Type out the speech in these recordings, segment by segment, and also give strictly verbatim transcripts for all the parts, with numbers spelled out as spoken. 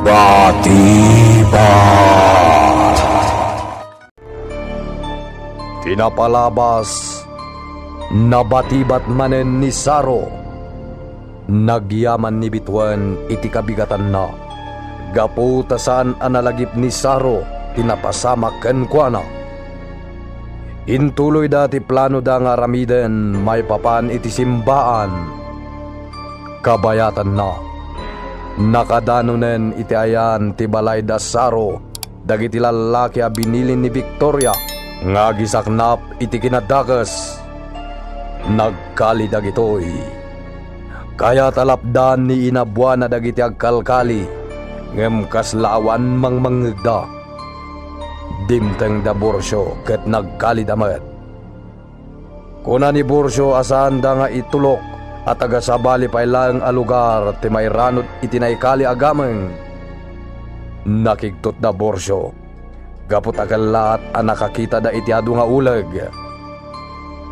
Batibat. Ti napalabas, nabatibat manen ni Saro. Nagyaman ni Bethuel iti kabigatanna, gapu ta saan a nalagip ni Saro ti napasamak kenkuana. Intuloyda ti planoda nga aramiden maipapan iti simbaan. Kabayatanna, nakadanonen iti ayan ti balay da Saro dagiti lallaki a binilin ni Victoria nga agisaknap iti kinadakes. Nagkali dagitoy. Kayat a lapdan ni inabuana dagiti agkalkali, ngem kasla awan mangmangngegda. Dimteng da Borcio ket nagkalida met. Kuna ni Borcio a saanda nga itulok a taga-sabali pay laeng a lugar ti mairanod iti naikali a gameng. Nakigtot da Borcio, gapu ta kellaat a nakakitada iti adu nga uleg.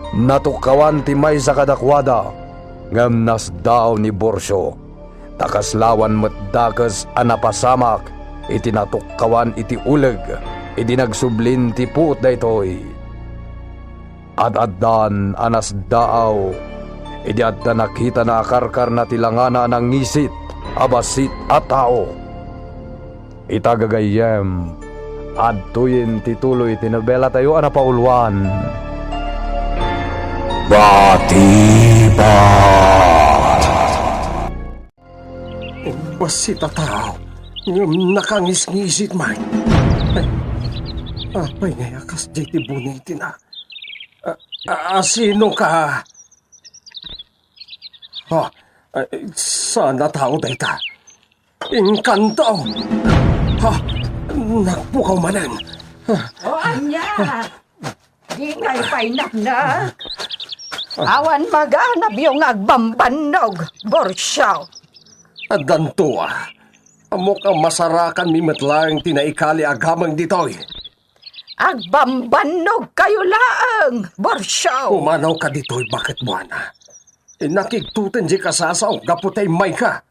Natukkawan ti maysa kadakuada, ngem nasdaaw ni Borcio. Ta kasla awan met dakes a napasamak iti natukkawan iti uleg idi nagsublin ti puot daytoy. Ad-addan a nasdaaw idi adda nakitana a karkarna ti langana a nangisit a bassit a tao. Ita gagayyem, adtoyen ti tuloy ti nobelatayo a napauluan. Batibat. Bassit a tao, ngem nakangisngisit man. Ay, apay ngay a kasdiay ti bunitina? A, a, asino ka? Ha, ay, saan a tao dayta? Engkanto! Ha, nagpukaw manen. O, ania? Di ngay pay napnak? Awan maganabyo nga agbambannog, Borcio. Addanto a. Ammok a masarakanmi met laeng ti naikali a gameng ditoy. Agbambannogkayo laeng, Borcio. Pumanawka ditoy, Baket Buana. Nakigtoten diay kasasaok gapu ta immayka.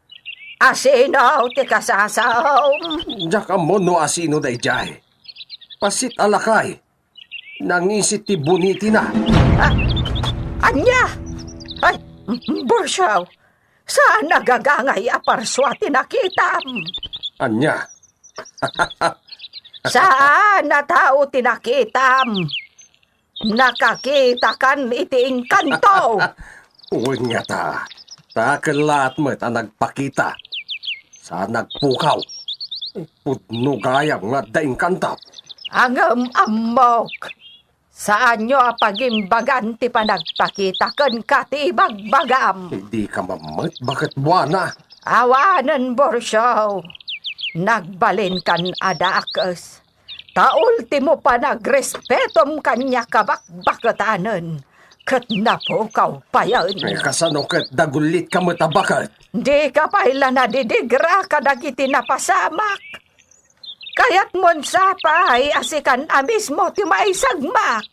Asino ti kasasaom? Diak ammo no asino daydiay. Bassit a lakay. Nangisit ti bunitina. Ah, ania? Ay, Borcio, saan a gagangay a parsua ti nakitam? Ania? Saan a tao ti nakitam. Nakakitakan iti engkanto. Wen ngata, ta kellaat met a nagpakita. Saan nagpukaw. Pudno gayam nga adda engkanto. Ngem ammok, saanyo a pagimbagan ti panagpakita kenka ti ibagbagam. Dika mammet, Baket Buana. Awanen, Borcio. Nagbalinkan a dakes. Ta ultimo panagrespetom kaniak a bakbaketanen, ket napukaw payen. Ay, kasano ket dagullitka met a baket? Dika pay la nadidigra kadagiti napasamak. Kayatmon sapay a sikan a mismo ti maisagmak.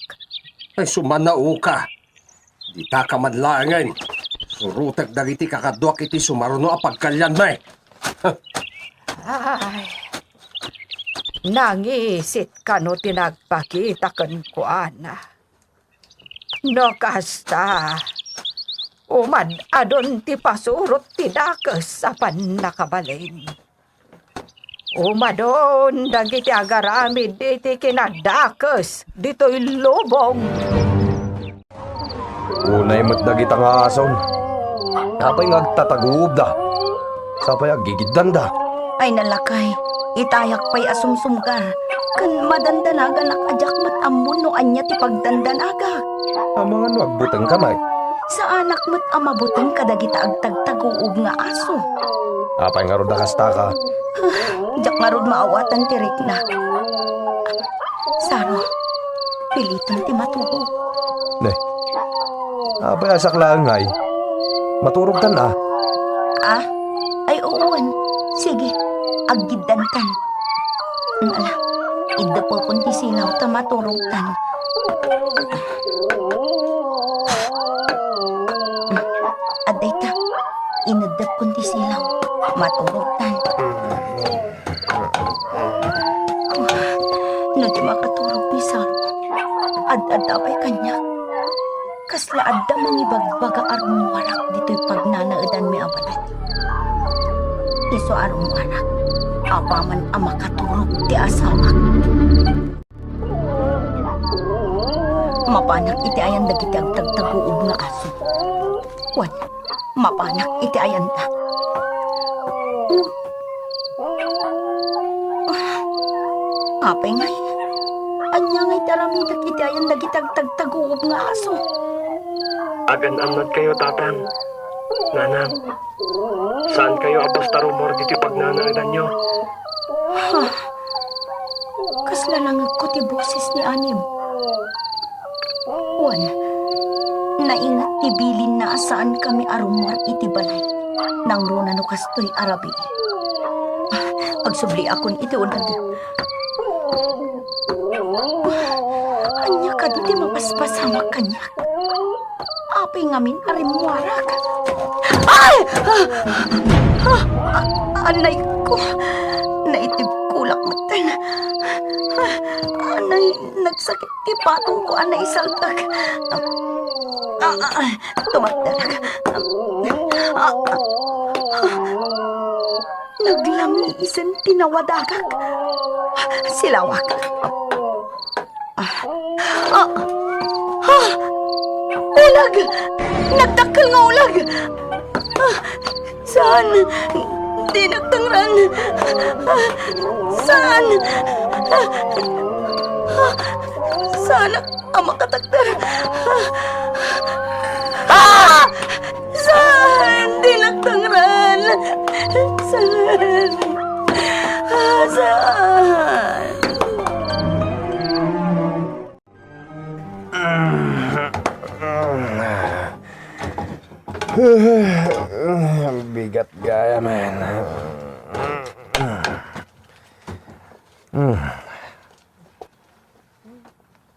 Ay, sumanaoka. Ditaka man laengen. Surotek dagiti kakaduak iti sumaruno a pagkalianmi. Ay, nangisit kano ti nagpakita kenkuana. No kasta, umad-adon ti pasurot ti dakes a pannakabalin. Umadon dagiti agaramid iti kinadakes ditoy lubong. Unay met dagita nga ason. Apay nga agtataguobda? Sapay aggigiddanda? Ay, nalakay, itayak pay a sumsumgar, ken madandanaganak a diak met ammo no ania ti pagdandanagak. Amangan no agbutengka met? Saanak met a mabuteng kadagita agtagtaguob nga aso. Apay ngarud a kastaka? Diak ngarud maawatan ti rikna. Saro, pilitem ti maturog. Ne, apay a saklaeng ngay? Maturogtan a? Ah? Ay, uwan. Sige, aggiddantan. Ala, iddepepon ti silaw ta maturogtan. Adda ita, ineddepkon ti silaw. Maturogtan. Adda pay kaniak. Kasla adda mangibagbaga a rummuarak ditoy pagnanaedanmi a balay. Isu a rummuarak, apaman a makaturog ti asawak. Mapanak iti ayan dagiti agtagtaguob nga aso. Wen, mapanak iti ayanda. Apay ngay, ania ngay ti aramidek iti ayan dagiti agtagtaguob nga aso? Agan-annadkayo, tatang, nanang. Saankayo a basta rummuar ditoy pagnanaedanyo. Ha? Kasla nangegko ti boses ni Anim. Wen, naingat ti bilinna a saankami a rummuar iti balay. Nangruna no kastoy a rabii. Ah, agsubliakon iti ulag. Ania kadi ti mapaspasamak kaniak? Apay ngamin a rimmuarak? Ay! Ah! Ah! Ah! Anay ko! Naitibkolak metten. Ah! Anay, nagsakit ti patongko a naisaltak. Ah! Ah! Ah! Tumakder. Ah! Ah! Naglamiisen ti nawadagak. Silawak. Ah! Ah! Ah! Ulag! Nagdakkel nga ulag! Ah! Saan? Dinak tangran! Ah! Saan? Ah! Ah! Saanak a makatakder! Ah! Saan? Dinak tangran! Saan? Ah, saan? Bigat gaya, man.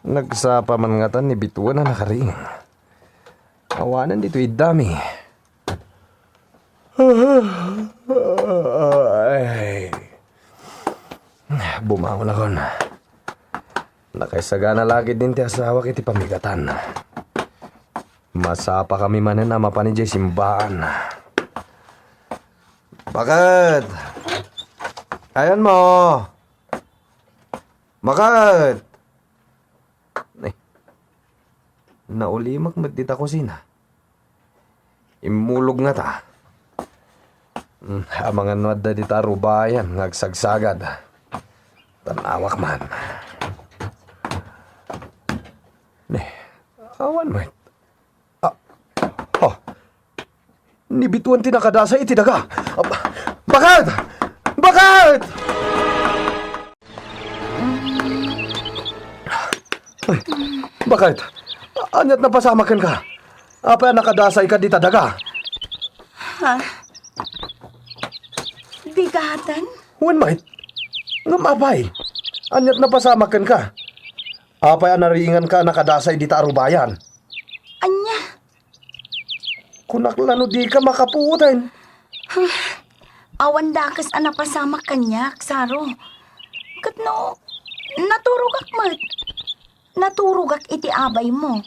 Nagsapa man ngata ni Bituan a nakariing. Awanen ditoy iddami. Ay. Bumangon akon. Nakaisagana la ketdin ti asawak iti pamigatan. Masapakami manen a mapan idiay simbaan. Baket! Ayanmo! Baket! Ay, naulimek met dita kusina. Immulog ngata. Hmm, amangan no adda dita a rubayan nga agsagsagad. Tan-awak man. Ne, awan met. Ah, oh. Ni Bituan ti nakadasay iti daga. Ah, baket! Baket! Ay, baket, ania't napasamak kenka? Apay a nakadasayka dita daga? Ha? Bigaten? Wen met. Ngem apay, ania't napasamak kenka? Apay a nariinganka a nakadasay dita a rubayan? Ania? Kunak la no dika makapuoten. Awan dakes a napasamak kaniak, Saro. Ket no, naturogak met. Naturogak iti abaymo.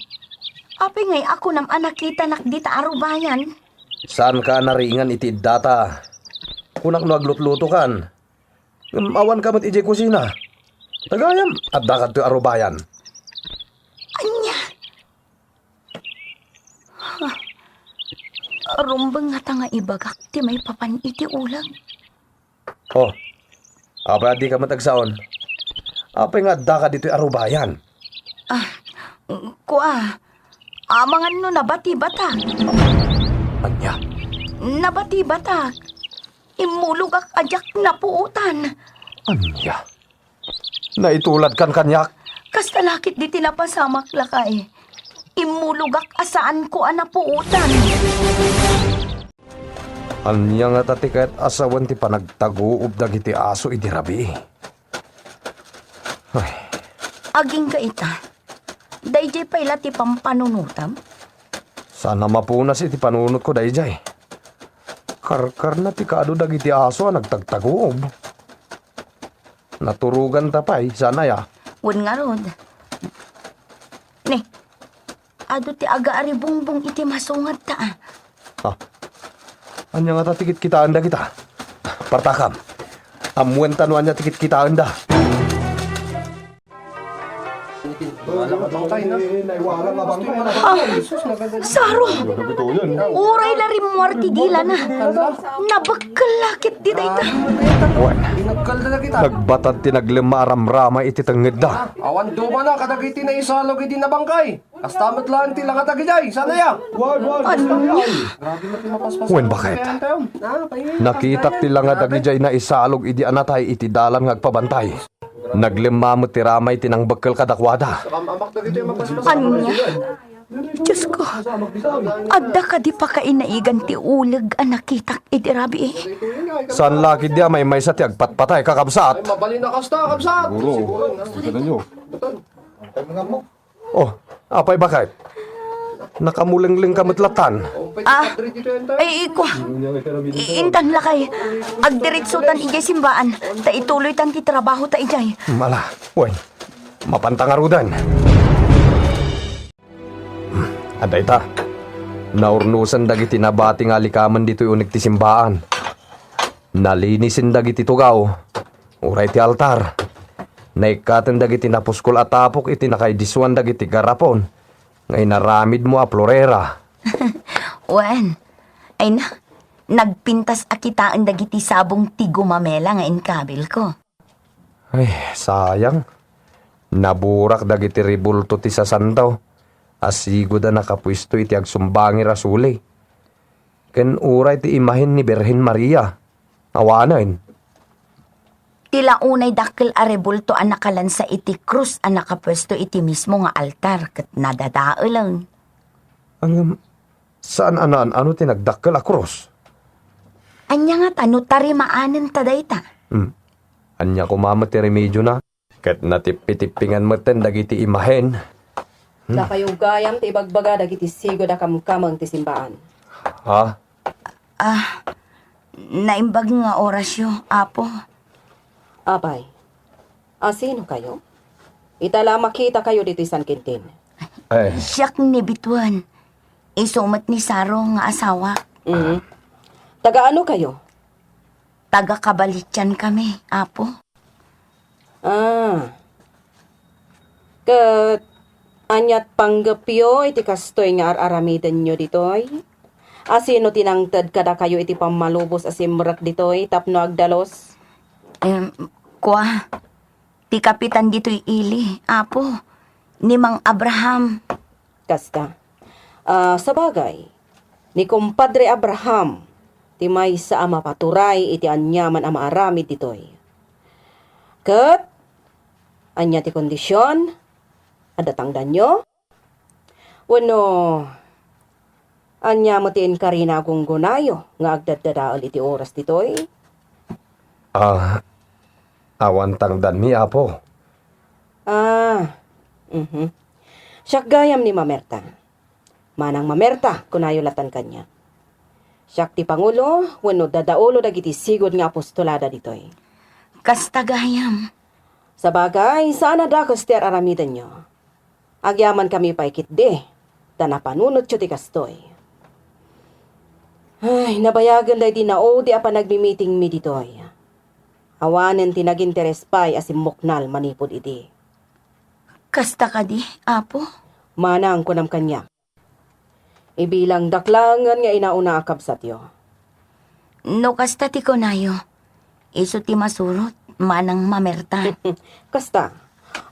Apay ngay a kunam a nakitanak dita a rubayan? Saanka a nariingan iti iddata. Kunak no aglutlutokan. Ngem awanka met idiay kusina. Ta gayam, adda kadtoy a rubayan. Ania? Ha? Rumbeng ngata nga ibagak ti maipapan iti uleg. Oh, apay a dika met agsaon? Apay nga addaka ditoy a rubayan? Ah, kua, amangan no nabatibatak. Ania? Nabatibatak. Immulogak a diak napuotan. Ania? Naituladkan kaniak? Kasta la ketdi ti napasamak lakay. Immulogak a saanko a napuotan. Ania ngata ti kayat a sawen ti panagtaguob dagiti aso idi rabii? Ay. Agingga ita. Daydiay pay la ti pampanunotam? Saan a mapunas iti panunotko daydiay. Karkarna ti kaadu dagiti aso a nagtagtaguob. Naturoganta pay, saan aya? Wen ngarud, Ni, adu ti agaaribungbong iti masungadta, a. Ah. Ania ngata ti kitkitaen dagita? Partakam. Ammuenta no ania ti kitkitaenda. Ah, Saro! Uray la rimmuar ti dilana. Nabekkel la ket dita ita. Wen, nagbatad ti naglemma a ramrama iti tengngedda. Awan dumana kadagiti naisalog idi nabangkay. Kasta met laeng ti langa dagidiay, saan aya? Wen, baket. Nakitak ti langa dagidiay naisalog idi a natay iti dalan nga agpabantay. Naglemma met ti ramay ti nangbekkel kadakuada. Ania? Diosko, adda kadi pakainaigan ti uleg a nakitak idi rabii? Saan la ketdi a maymaysa ti agpatpatay, kakabsat? Ay, mabalin a kasta, kabsat. Siguro. Siguro. Oh, apay, baket? Nakamulengleng ka met latan. Ah, ay, iko. I-, intan lakay. Agdiretsotan idiay simbaan, ta ituloytan ti trabahota idiay. Hmm, ala, wen. Mapanta ngaruden. Hmm, adda ita. Naurnosen dagiti nabati nga alikamen ditoy uneg ti simbaan. Nalinisen dagiti tugaw, uray ti altar. Naikkaten dagiti napuskol a tapok iti nakaidisuan dagiti garapon nga inaramidmo a florera. Wen, ay na, nagpintas a kitaen dagiti sabong ti gumamela nga inkabilko. Ay, sayang. Naburak dagiti rebulto ti sasanto a sigud a nakapuesto iti agsumbangi rasuli. Ken uray ti imahen ni Birhen Maria. Awanen. Ti la unay dakkel a rebulto a nakalansa iti krus a nakapuesto iti mismo nga altar ket nadadaelen. Ngem, saan a naan-ano ti nagdakkel a krus? Ania ngata no tarimaanen ta dayta? Hmm. Ania koma met ti remediona? Ket natippitippingan metten dagiti imahen. Hmm. Dakayo gayam ti ibagbaga dagiti sigud a kamkameng ti simbaan. Ha? Ah, naimbag nga orasyo, Apo. Apay, asino kayo? Ita la makita kayo ditoy San Quintin. Eh. Siak ni Bituan. Isu met ni Saro nga asawa. Mm. Taga ano kayo? Taga Kabalitian kami, Apo. Ah. Ket aniat panggepyo iti kastoy nga ar-aramidenyo ditoy? Asino ti nangted kadakayo iti pammalubos a simrek ditoy tapno agdalus? Em, kua, ti kapitan ditoy ili, Apo, ni Mang Abraham. Kasta. Ah, sabagay, ni Kumpadre Abraham ti maysa a mapaturay iti aniaman a maaramid ditoy. Ket, ania ti kondision? Adda tangdanyo? Wenno, ania met ti inkarina a gunggonayo nga agdaddadael iti oras ditoy? Ah, awan tangdanmi, Apo. Ah, mhm. Siak gayam ni Mamerta. Manang Mamerta, kunayo latan kaniak. Siak ti pangulo wenno dadaulo dagiti sigud nga apostolada ditoy. Kasta gayam. Sabagay, saan a dakes ti ar-aramidenyo. Agyamankami pay ketdi, ta napanunotyo ti kastoy. Ay, nabayagen daydi naudi a panagmimitingmi ditoy. Awanen ti naginteres pay a simmuknal manipud idi. Kasta kadi, Apo? Manang kunam kaniak. Ibilangdak laengen nga inauna a kabsatyo. No kasta ti kunayo, isu ti masurot, Manang Mamerta. Kasta,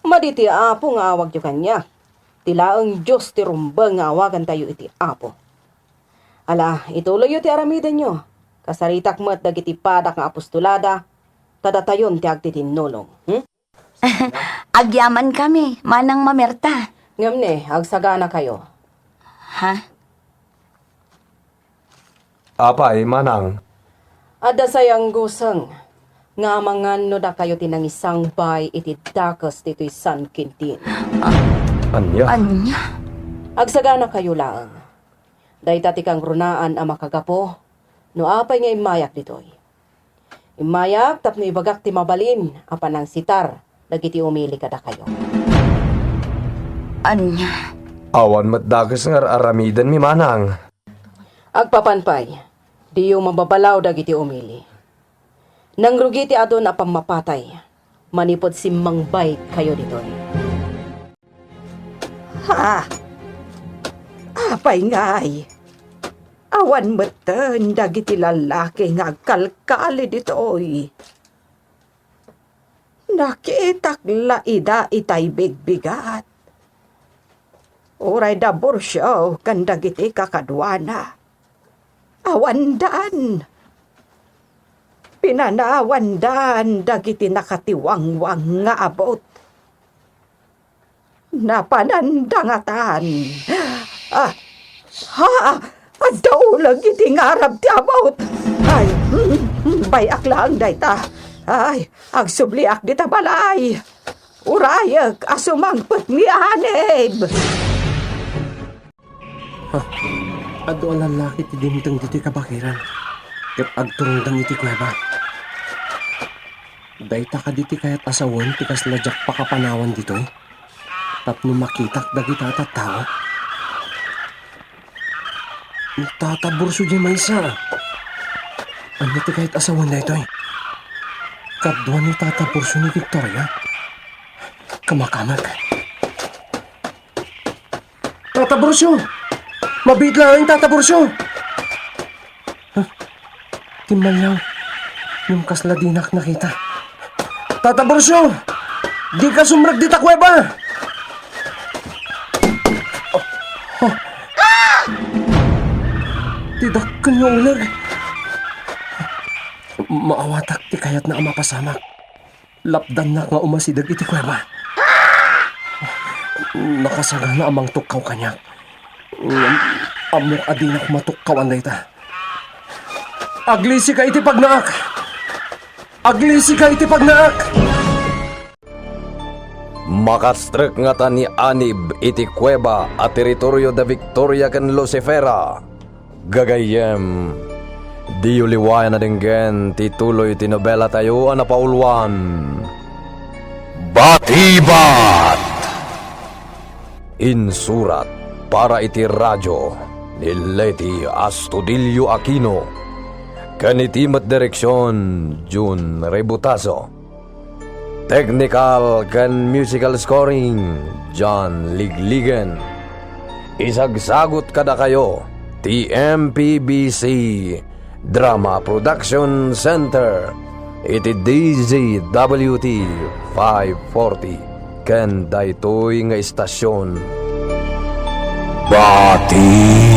madi ti Apo nga awagyo kaniak. Ti laeng Dios ti rumbeng nga awagantayo iti Apo. Ala, ituloyyo ti aramidenyo. Kasaritak met dagiti padak nga apostolada, ta datayon ti agtitinnulong. Hmm? Agyamankami, Manang Mamerta. Ngem ne, agsaganakayo. Ha? Apay, Manang? Adda sayangguseng nga amangan no dakayo ti nangisangbay iti dakes ditoy San Quintin. Ania? Ania? Agsaganakayo laeng. Dayta ti kangrunaan a makagapu no apay nga immayak ditoy. Immayak tapno ibagak ti mabalin a panangsitar dagiti umili kadakayo. Ania? Awan met dakes nga ar-aramidenmi, manang. Agpapan pay, diyo mababalaw dagiti umili. Nangrugi ti adun a pammapatay manipud simmangbaykayo ditoy. Ha? Apay ngay? Awan metten dagiti lallaki nga agkalkali ditoy. Nakitak la ida itay bigbigat. Uray da Burcio ken dagiti kakaduana. Awandan. Pinanawandan dagiti nakatiwangwang nga abut. Napananda ngatan. Ah, ha? Adda uleg iti ngarab ti abut. Ay, mm, mm, bay-ak laeng dayta. Ay, agsubliak dita balay. Urayek a sumangpet ni Anib. Ha, adu a lallaki ti dimteng ditoy kabakiran ket agturongdan iti kuweba. Dayta kadi ti kayat a sawen ti kasla diak pakapanawan ditoy tapno makitak dagita a tattao? Ni Tata Burcio diay maysa. Ania ti kayat a sawen daytoy? Kadua ni Tata Burcio ni Victoria? Kamakamek. Tata Burcio! Mabiit laeng, Tata Burcio! Huh? Timmaliaw. Ngem kasla dinak nakita. Tata Burcio! Dika sumrek dita kuweba! Oh, oh. Ti dakkel nga uleg. Maawatak ti kayatna a mapasamak. Lapdannak nga umasideg iti kuweba. Nakasagana a mangtukkaw kaniak. Ngem ammok a dinak matukkawan dayta. Aglisika iti pagnaak! Aglisika iti pagnaak! Makastrek ngata ni Anib iti kuweba a teritorio da Victoria ken Lucifera. Gagayyem, diyo liwayan a denggen ti tuloy ti nobelatayo a napauluan, Batibat! Insurat para iti radio ni Leti Astudillo Aquino, ken iti met direksion, Jun Rebutazo. Technical ken musical scoring, John Ligligen. Isagsagut kadakayo ti M P B C Drama Production Center iti D Z W T five forty ken daytoy nga istasyon. Bati